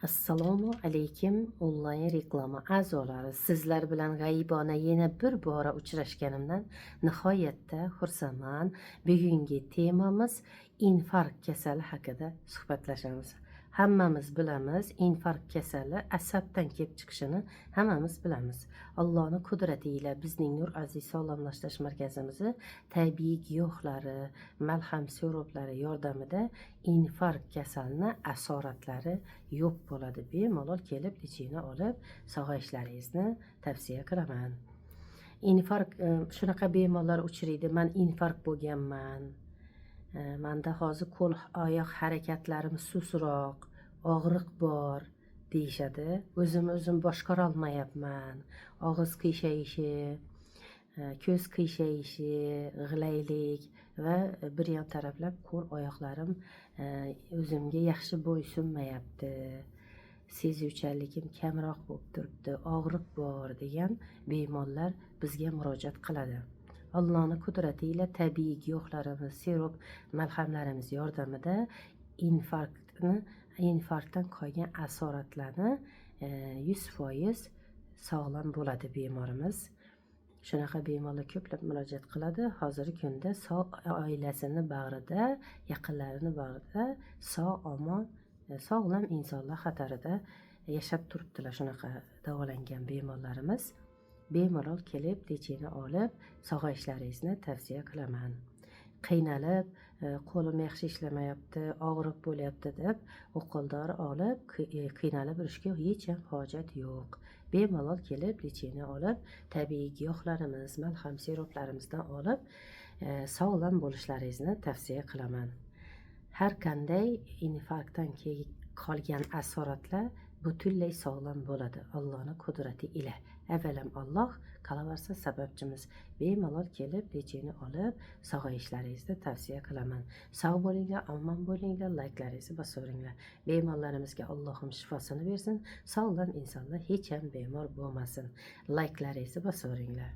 Assalomu alaykum, onlayn reklama a'zolari. Sizlar bilan g'aibona yana bir bora uchrashganimdan nihoyatda xursandman. Bugungi temamiz infarkt kasali haqida suhbatlashamiz. Hammamiz bilamiz, infarkt kasali asabdan kelib chiqishini hammamiz bilamiz. Allohning qudrati ila bizning Nur Aziz sog'lomlashtirish markazimizni tabiiy giyohlari, malham siruplari yordamida infarkt kasalini asoratlari yo'q bo'ladi. Bemalol kelib лечение olib sog'ayishlaringizni tavsiya qilaman. Infarkt shunaqa bemorlar uchraydi: "Man infarkt bo'lganman, manda hozir qo'l oyoq harakatlarim sustroq, og'riq bor", deyishadi. "O'zimni o'zim boshqarolmayapman, og'iz qiyshayishi, ko'z qiyshayishi, g'ilaylik va bir yon taraflab qo'l oyoqlarim o'zimga yaxshi bo'ysunmayapti, sezuvchanligim kamroq bo'lib turibdi, og'riq bor", degan bemorlar bizga murojaat qiladi. Allohni qudrati ila tabiiy giyohlarimiz, sirup, malhamlarimiz yordamida infarktdan qolgan asoratlarni 100% sog'lom bo'ladi bemorimiz. Shunaqa bemorlar ko'plab murojaat qiladi. Hozirgi kunda sog', oilasini bag'rida, yaqinlarini bag'rida sog' omon, sog'lom insonlar qatorida yashab turibdilar shunaqa davolangan bemorlarimiz. Bemalol kelib лечение olib sog'ayishlaringizni tavsiya qilaman. Qiynalib, "Qo'lim yaxshi ishlamayapti, og'riq bo'lyapti", deb ukol dori olib qiynalib yurishga hech ham hojat yo'q. Bemalol kelib лечение olib, tabiiy giyohlarimiz, malham siruplarimizdan olib sog'lom bo'lishlaringizni tavsiya qilaman. Har qanday infarktdan keyin qolgan asoratlar butunlay sog'lom bo'ladi Allohni qudrati ila. Avvalam Alloh, qolaversa sababchimiz. Bemalol kelib лечение olib sog'ayishlaringizni tavsiya qilaman. Sog' bo'linglar, omon bo'linglar, layklaringizni bosaveringlar. Bemorlarimizga Allohim shifosini bersin, sog'lom insonlar hech ham bemor bo'lmasin. Layklaringizni bosaveringlar.